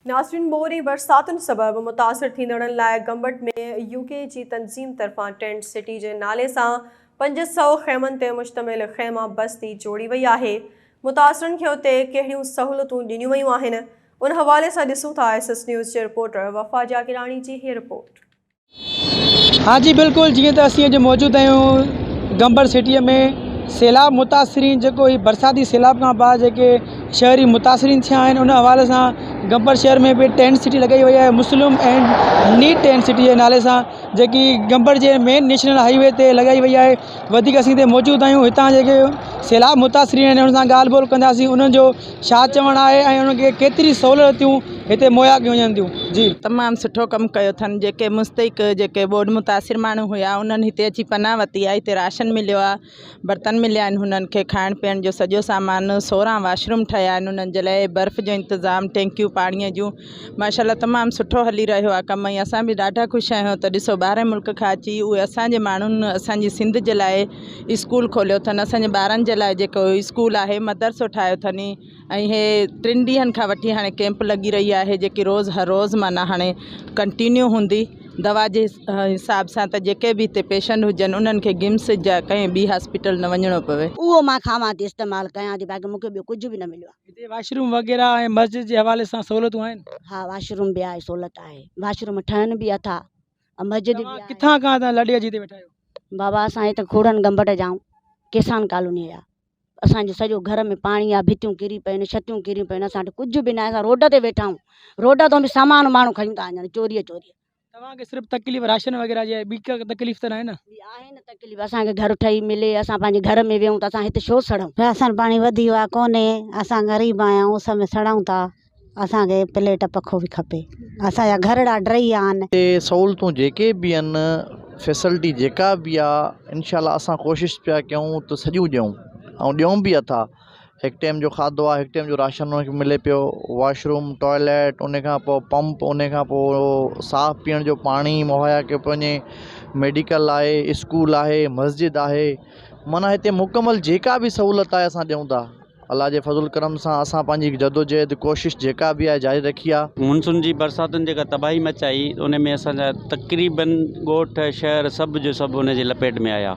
ناظرين ٻوڏ ۽ برساتن سبب متاثر ٿيندڙن لاء گمبٽ ۾ يو ڪي جي تنظيم طرفان ٽينٽ سٽي جي نالي سان 500 خيمن تي مشتمل خيما بستي جوڙي وئي آهي متاثرن کي اتي ڪهڙيون سهولتون ڏنيون ويون آهن ان حوالي سان ڏسون ٿا ايس ايس نيوز جي رپورٽر وفا جاگيراڻي جي هي رپورٽ. ها جي بلڪل جيئن ته اسين اڄ موجود آهيون گمبٽ سٽيء ۾ سيلاب متاثرين جيڪو هي برساتي سيلاب کان بعد جيڪي شهري متاثرين ٿيا آهن ان حوالي سان گمبٽ شهر ۾ به ٽينٽ سٽي لڳائي وئي آهي مسلم اينڊ نيٽ ٽينٽ سٽي جي نالي سان جيڪي گمبٽ جي مين نيشنل هاء وي تي لڳائي وئي آهي وڌيڪ اسين هتي موجود آهيون هتان جيڪي سيلاب متاثرين آهن انهن سان ڳالهه ٻولهه ڪنداسين انهن جو ڇا چوڻ آهي ۽ انهن کي ڪيتري سهولتيون هتي مهيا ڪيون وڃن ٿيون جي. تمام سٺو ڪم ڪيو اٿن جيڪي مستحق جيڪي ٻوڏ متاثر ماڻهو هيا انهن هتي اچي پناهه ورتي آهي هتي راشن مليو آهي برتن مليا آهن هنن کي کائڻ پيئڻ جو سڄو سامان 16 واش روم ٺهيا آهن انهن جي لاء برف جو انتظام ٽينڪيون پاڻي جون ماشاء الله تمام سٺو هلي رهيو آهي ڪم ۽ اسان به ڏاڍا خوش آهيون ته ڏسو ٻاهرين ملڪ کان اچي اهي اسان جي ماڻهن اسان جي سنڌ جي لاء اسڪول کوليو اٿن اسان جي ٻارن جي لاء جيڪو اسڪول آهي مدرسو ٺاهيو اٿن ۽ هي ٽن ڏينهن کان وٺي هاڻي ڪيمپ لڳي رهي آهي جيڪي روز هر روز معنيٰ هاڻي ڪنٽينيو هوندي دوا جي حساب سان ته جيڪي به هتي پيشنٽ هجن انهن کي گمس جا ڪنهن ٻي هاسپيٽل نه وڃڻو پوي. اهو مان کاوان ٿي استعمال ڪيان ٿي باقي مون کي ٻيو ڪجهه به نه مليو آهي. هتي واش روم وغيره ۽ مسجد جي حوالي سان سهولتون آهن؟ ها واش روم به آهي سهولت آهي واش روم ٺهن به اٿا ۽ مسجد به توهان آهي. ڪٿان کان هتان لڏي اچي هتي ويٺا آهيو؟ بابا اسان هت کوڙن گمبٽ جا آهيون ڪسان ڪالوني جا. اسان جو سڄو گهر ۾ پاڻي آ ڀتيون ڪري پيون آهن ڇتيون ڪري پيون آهن اسان وٽ ڪجهه به ناهي اسان روڊ تي ويٺا آهيون روڊ تان به سامان ماڻهو کڻي ٿا وڃن چوريء چوريء. توهان کي صرف تڪليف راشن وغيره جي آهي ٻي ڪا تڪليف ته ناهي نه؟ ٻي آهي نه تڪليف اسان کي گهر ٺهي ملي اسان پنهنجي گهر ۾ ويهون ته اسان هت ڇو سڙون. راشن پاڻي وڌي ويو آهي ڪونهي اسان غريب آهيون اس ۾ سڙون ٿا اسان کي پليٽ پکو به کپي اسان جا گهرڙا ڊهي ويا آهن. هتي سهولتون جيڪي به آهن فيسلٽي جيڪا به آهي انشاء الله اسان ڪوشش پيا ڪيون ته سڄيون ڏيون ۽ ڏيون به اٿا هڪ ٽائيم جو کاڌو آهي هڪ ٽائيم جو راشن انهن کي ملي پيو واش روم ٽوائليٽ ان کان پوءِ پمپ ان کان پوءِ صاف پيئڻ جو پاڻي مهيا ڪيو پيو وڃي ميڊيڪل آهي اسڪول آهي مسجد آهي معنيٰ هتي مڪمل جيڪا به سهولت آهي اسان ڏيون ٿا الله جي فضل ڪرم سان اسان پنهنجي جدوجهد ڪوشش جيڪا به آهي جاري رکي آهي. مونسون جي برساتن جيڪا تباهي مچائي ان ۾ اسان جا تقريبن ڳوٺ شهر سڀ جو سڀ ان جي لپيٽ ۾ آيا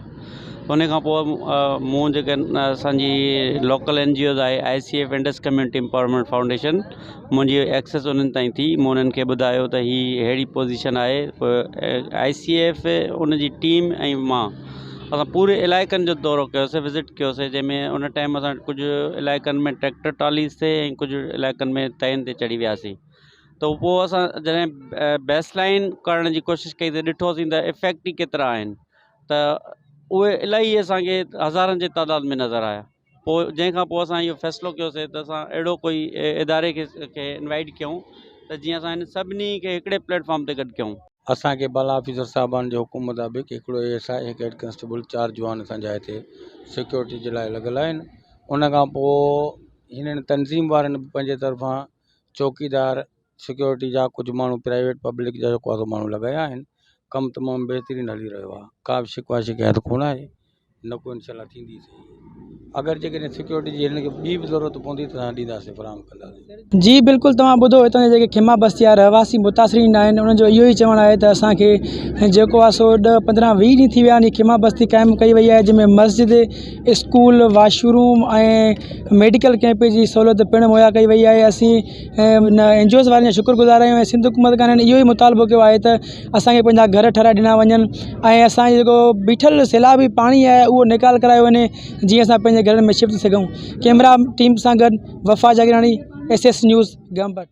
ان کان پوء مون جيڪي اسان جي لوڪل اين جي اوز آهي I C F Indus community empowerment foundation منهنجي ايڪسيس انهن تائين ٿي مون انهن کي ٻڌايو ته هي اهڙي پوزيشن آهي پوء آء سي ايف ان جي ٽيم ۽ مان اسان پوري علائقن جو دورو ڪيوسين وزٽ ڪيوسين جنهن ۾ ان ٽائيم اسان ڪجهه علائقن ۾ ٽريڪٽر ٽراليز تي ۽ ڪجهه علائقن ۾ تين تي چڙهي وياسين ته پوء اسان جڏهن بيس لائن ڪرڻ جي ڪوشش ڪئي ته ڏٺوسين ته افيڪٽ ئي ڪيترا آهن ته اهي الاهي اسانکي هزارن جي تعداد ۾ نظر آيا پوء جنهن کان پوء اسان اهو فيصلو ڪيوسين ته اسان اهڙو ڪوئي اداري کي کي انوائٽ ڪيون ته جيئن اسان هن سڀني کي هڪڙي پليٽ فارم تي گڏ ڪيون. اسان کي بالا آفيسر صاحبان جي حڪم مطابق هڪڙو اي ايس I هڪ هيڊ ڪنسٽيبل چار جوان اسان جا هتي سيڪيورٽي جي لاء لڳل آهن ان کان پوء هنن تنظيم وارن به پنهنجي طرفان چوڪيدار سيڪيورٽي جا ڪجهه ماڻهو پرائيويٽ پبلڪ جا جيڪو آهي سو ماڻهو لڳايا آهن ڪم تمام بهترين هلي رهيو آهي ڪا به شڪوه شڪايت ڪونه آهي نه ڪو انشاء الله ٿيندي سهي اگر جيڪڏهن سيڪيورٽي جي هنن کي ٻي به ضرورت پوندي ته اسان ڏينداسين فراهم ڪنداسين. جي بلڪل توهان ٻڌو هتان جا جيڪي خيما بستي جا رهواسي متاثرين آهن انهن جو اهو ئي چوڻ آهي ته اسان کي جيڪو آهي سو ڏهه پندرهن ويهه ڏينهن ٿي ويا آهن هي خيما بستي قائم ڪئي وئي آهي جنهن ۾ مسجد school wash room ۽ medical camp جي سهولت پڻ مهيا ڪئي وئي آهي اسين هن اين جي اوز وارن جا شڪر گذار آهيون ۽ سنڌ حڪومت کان هنن اهو ئي مطالبو ڪيو آهي ته اسان کي پنهنجا گهر ٺهرائي ڏنا وڃن ۽ اسان جو جيڪو بيٺل سيلابي پاڻي آهي اهو نيڪال ڪرايو وڃي جيئن اسان پنهنجي گهرن ۾ شفٽ ٿي سگهون ڪيمرا ٽيم سان گڏ Wafa Jagirani S S news Gambat.